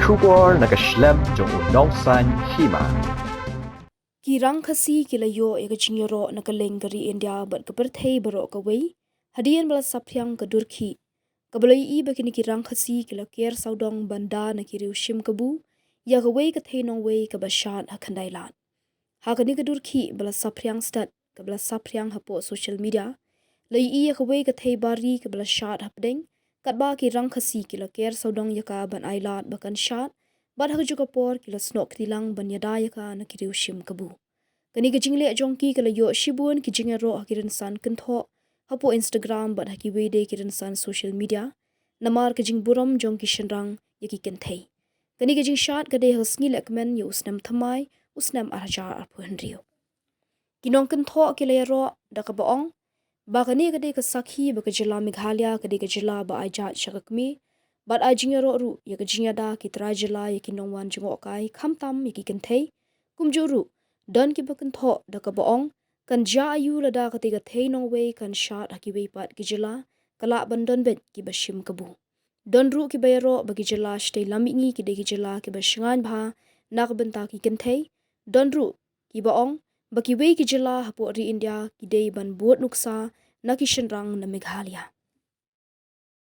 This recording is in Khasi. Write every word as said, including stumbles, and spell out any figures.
Khubor na ka shlem jong u nongsan hima. Ki rang Khasi ki la ïoh ïa ka jingïaroh na ka liang ka ri India bad ka pyrthei baroh kawei hadien ba la saphriang ka dur khih kaba la ïohi ba kine ki rang Khasi ki la ker sawdong ban da na ki riew shim kabu ïa kawei ka thei nongwei kaba shad ha khyndai lad. Ha kane ka dur khih ba la saphriang stet kaba la saphriang hapoh social media, la ïohi ïa kawei ka thei bari kaba la shad hapdeng, katba ki rang Khasi ki la ker sawdong ïa ka ban ai lad ba kan shad, bad ha kajuh ka por ki la snoh kti lang ban ïada ïa ka na ki riew shim kabu. Kane ka jingleh jong ki ka la ïoh shibun ki jingïaroh ha ki rynsan kynthoh hapoh Instagram bad ha kiwei de ki rynsan social media namar ka jingburom jong ki shynrang ïa ki kynthei. Kane ka jingshad ka dei ha ka sngi lehkmen ïa u snem thymmai, u snem ar hajar arphew hynriew. Ki nongkynthoh ki la ïaroh da kaba ong ba kane ka dei ka sakhi ba ka jylla Meghalaya ka dei ka jylla ba ai jait sha ka kmie bad ai jingïaroh ruh ïa ka jingïada ki trai jylla ïa ki nongwan jngohkai khamtam ïa ki kynthei. Kumjuh ruh don kiba kynthoh da kaba ong kan jia aïu lada katei ka thei nongwei kan shad ha kiwei pat ki jylla, ka lah ban don beit kiba shim kabu. Don ruh kiba ïaroh ba ki jylla shatei lam mihngi ki dei ki jylla kiba shngaiñ bha na ka bynta ki kynthei. Don ruh kiba ong ba kiwei ki jylla hapoh ri India ki dei ban bud nuksa na ki shynrang na Meghalaya.